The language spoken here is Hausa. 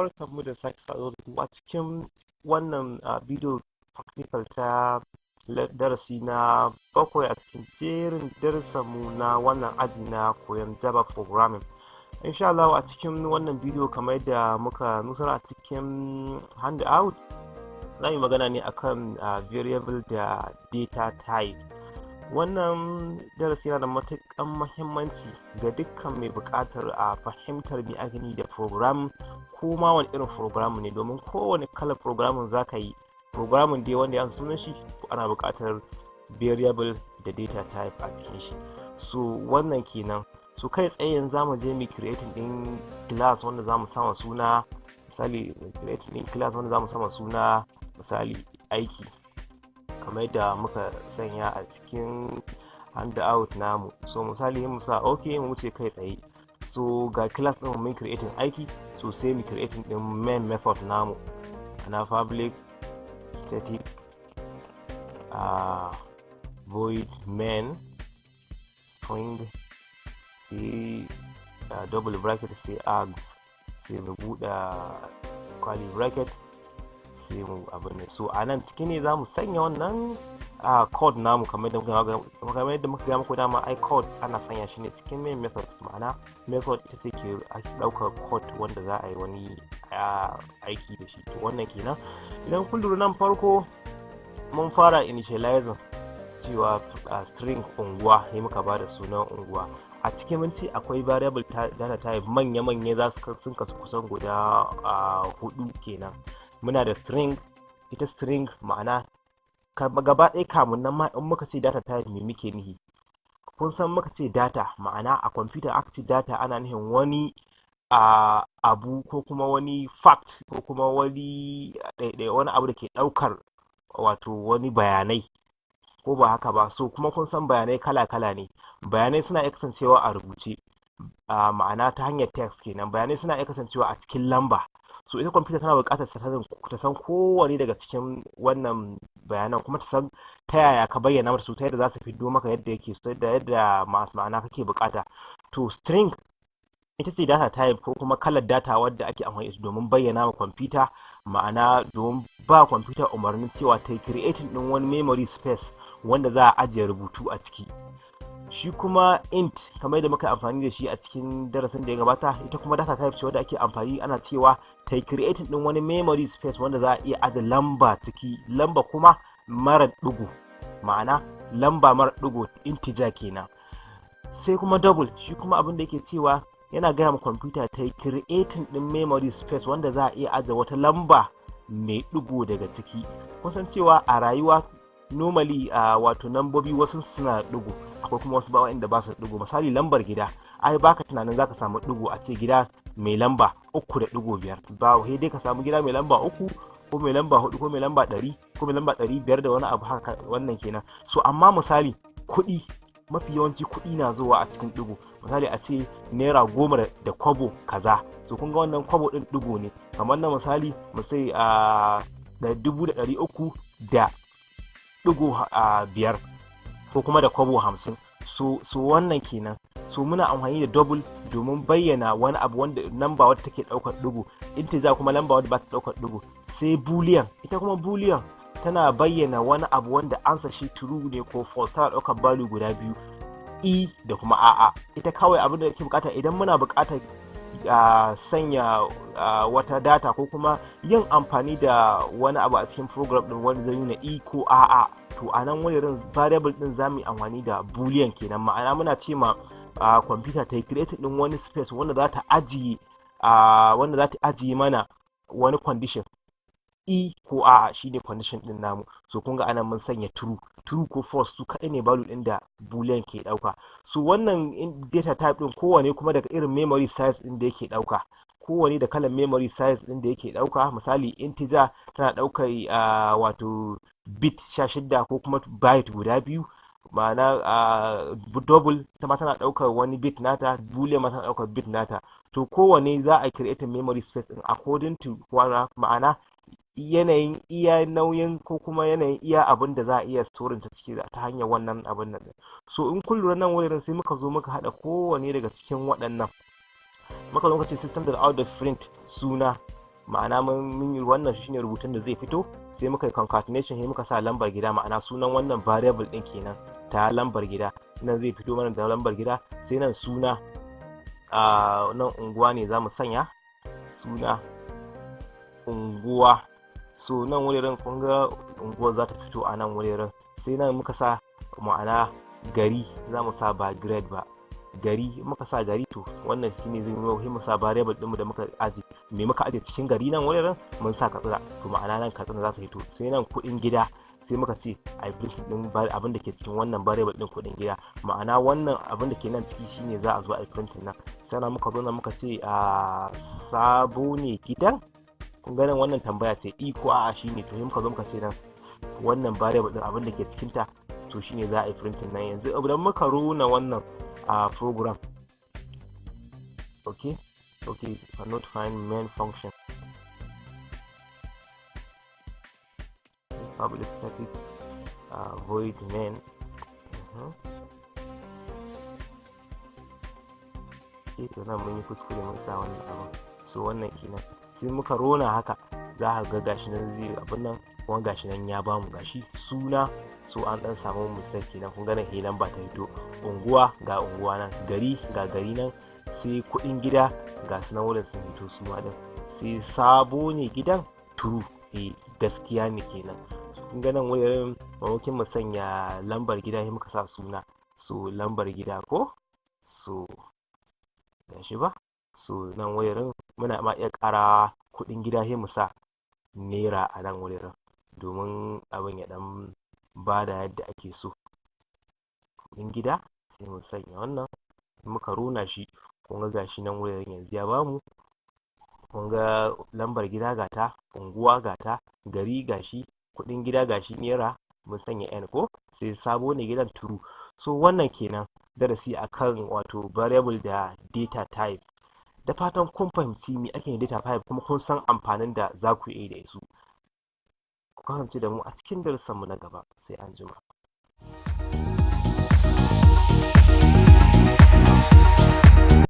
Barkanmu da sake saduwa da ku a cikin wannan bidiyo practical ta darasi na 7 a cikin jerin darussanmu na wannan aji na koyon Java programming. Insha Allah, a cikin wannan bidiyo, kamar yadda muka nusar a cikin handout, za mu yi magana ne akan variable da data type. Wannan darasi yana da matuƙar muhimmanci ga dukkan mai buƙatar a fahimtar me ake nufi da program, ko ma wani irin program ne, domin kowane kalar programming za ka yi, programming dai wanda ya sunan shi, ana buƙatar variable da data type a cikin shi. So wannan kenan. So kai tsaye yanzu zamu je mu creating din class wanda zamu sama suna, misali, creating din class wanda zamu sama suna, misali, aiki, kamar yadda muka sanya a cikin handout namu. So misali mu sa ok, mu wuce kai tsaye. So ga class din mun creating, aiki. So sai mu creating din main method namu na public static void main, string, sai double bracket, sai args, sai mu buɗe curly bracket, sai mu abin. So a nan ciki ne za mu sanya wannan code namu. Kamar yadda muka ga muku dama, ai code ana sanya shi ne cikin main method, ma'ana method ita ce ke ɗaukar code wanda za a yi wani aiki da shi. To wannan kenan. Idan kun lura, nan farko mun fara initializing cewa string unguwa ne, muka ba da sunan unguwa. A cikin mun ce akwai variable data type manya-manya za su sun kasu kusan guda hudu kenan. Muna da string. Ita string, ma'ana gaba ɗaya, kamun nan ma, in muka ce data type, me muke nufi? Kun san muka ce data, ma'ana a computer aka ce data, ana nufin wani abu ko kuma wani fact ko kuma wani ɗaiɗai wani abu da ke ɗaukar wato wani bayanai, ko ba haka ba? So kuma kun san bayanai kala-kala ne. Bayanai suna iya kasancewa a rubuce, ma'ana ta hanyar text kenan. Bayanai suna iya kasancewa a cikin lamba. So ita kwamfuta tana buƙatar ta san kowane daga cikin wannan bayanan, kuma ta san ta yaya ka bayyana mata su, ta yadda za su fiddo maka yadda yake so da yadda masu ma'ana kake buƙata. To string ita ce data type ko kuma kalar data wadda ake amfani da domin bayyana ma kwamfuta, ma'ana domin ba kwamfuta umarnin cewa ta yi creating din wani memory space wanda za a ajiye rubutu a ciki. Shi kuma int, kamar yadda muka amfani da shi a cikin darasin da ya gabata, ita kuma data type ce wadda ake amfani, ana cewa ta yi creating din wani memory space wanda za a iya aje lamba ciki, lamba kuma mara ɗigo, ma'ana lamba mara ɗigo, integer kenan. Sai kuma double. Shi kuma abin da yake cewa, yana gaya ma kwamfuta ta yi creating din memory space wanda za a iya aje wata lamba mai ɗigo daga ciki. Kun san cewa a rayuwa normally wato nambobi wasu suna ɗigo, akwai kuma wasu ba wa'inda ba su ɗigo. Misali, lambar gida, ai baka tunanin zaka samu ɗigo a ce gida mai lamba 3.5 ba, sai dai ka samu gida mai lamba 3 ko mai lamba 4 ko mai lamba 100 ko mai lamba 500 da wani abu haka. Wannan kenan. So amma misali kuɗi, mafi yawanci kuɗi na zuwa a cikin ɗigo. Misali, a ce ₦10 da kwabo kaza. To kun ga wannan kwabo ɗin ɗigo ne. Kamar na misali mu sai a da 300.5 ko kuma da kwabo 50. So wannan kenan. So muna amfani da double domin bayyana wani abu wanda namba wadda take ɗaukar ɗigo, integer kuma lamba wadda ba ta ɗaukar ɗigo. Sai boolean. Ita kuma boolean tana bayyana wani abu wanda ansa shi true ne ko false. Tana ɗaukar value guda biyu, e da kuma a'a. Ita kawai abin da ke bukata, idan muna bukatar sanya wata data ko kuma yin amfani da wani abu a cikin program din wanda zai nuna e ko a'a, to a nan wani irin variable din za mu yi amfani da boolean kenan. Ma'ana muna ce ma computer ta yi create din wani space wanda za ta ajiye mana wani condition, e ko a'a, shine condition din namu. So kun ga anan mun sanya true. True ko false, su kaɗai ne value din da boolean ke ɗauka. So wannan data type din, kowane kuma daga irin memory size din da yake ɗauka, kowane da kalan memory size din da yake ɗauka. Misali, integer tana ɗaukar wato bit 16 ko kuma byte guda biyu, ma'ana double ta ma tana ɗaukar wani bit nata, boolean ma tana ɗaukar bit nata. To kowane za a create memory space din according to, ma'ana yanayin iya nauyin ko kuma yanayin iya abin da za a iya storing ta ciki ta hanyar wannan abin nan. So in kun lura, nan wurin sai muka zo muka haɗa kowane daga cikin waɗannan, muka zo muka ce system dot out dot print suna. Ma'ana mun yi wannan shine rubutun da zai fito. Sai muka yi concatenation, sai muka sa lambar gida, ma'ana sunan wannan variable din kenan ta lambar gida. Nan zai fito mana da lambar gida. Sai nan suna, a nan unguwa ne za mu sanya suna unguwa. So nan wurin kun ga unguwar za ta fito a nan wurin. Sai nan muka sa ma'ana gari za mu sa, ba grade ba, gari muka sa gari. To wannan shine zai yi mu sa variable ɗinmu da muka aje. Me muka aje cikin gari? Nan wurin mun sa Katsina, to ma'ana nan Katsina za ta fito. Sai nan kuɗin gida, sai muka ce a yi printing din abin da ke cikin wannan variable din kuɗin gida, ma'ana wannan abin da ke nan ciki shine za a zo a yi printing nan. Sannan muka zo nan muka ce a sabo ne gidan. Kun ganin wannan tambaya ce, e ko a'a shine. To sai muka zo muka ce nan wannan variable din abin da ke cikin ta, to shine za a yi printing nan. Yanzu idan muka run wannan a program, okay, cannot find main function, public static void main. To nan mun yi kuskure, mun sa wannan abin. So wannan kenan. Sai muka run haka, za ka ga gashi nan zai abin nan, kuma gashi nan ya bamu gashi suna. So an dan samu mistake kenan. Kun ga nan he lamba ta fito, unguwa ga unguwa nan, gari ga gari nan, sai kuɗin gida ga su nan wurin sun fito su ma din. Sai sabo ne gidan, true, eh gaskiya ne kenan. Kun ga nan wurin maimakon mu sanya lambar gida sai muka sa suna. So lambar gida ko, so gashi ba. So nan wurin muna ma iya ƙara kuɗin gida, sai mu sa naira a nan wurin domin abin ya ɗan bada yadda ake so. Kuɗin gida sai mu sanya wannan. Muka run shi, kun ga gashi nan wurin yanzu ya bamu. Kun ga lambar gida gata, unguwa gata, gari gashi, kuɗin gida gashi naira, mun sanya n ko, sai sabo ne gidan, true. So wannan kenan darasi akan wato variable da data type. Da fatan kun fahimci me ake data type, kuma kun san amfanin da za ku yi da su. Ku kasance da mu a cikin darussanmu na gaba. Sai anjima.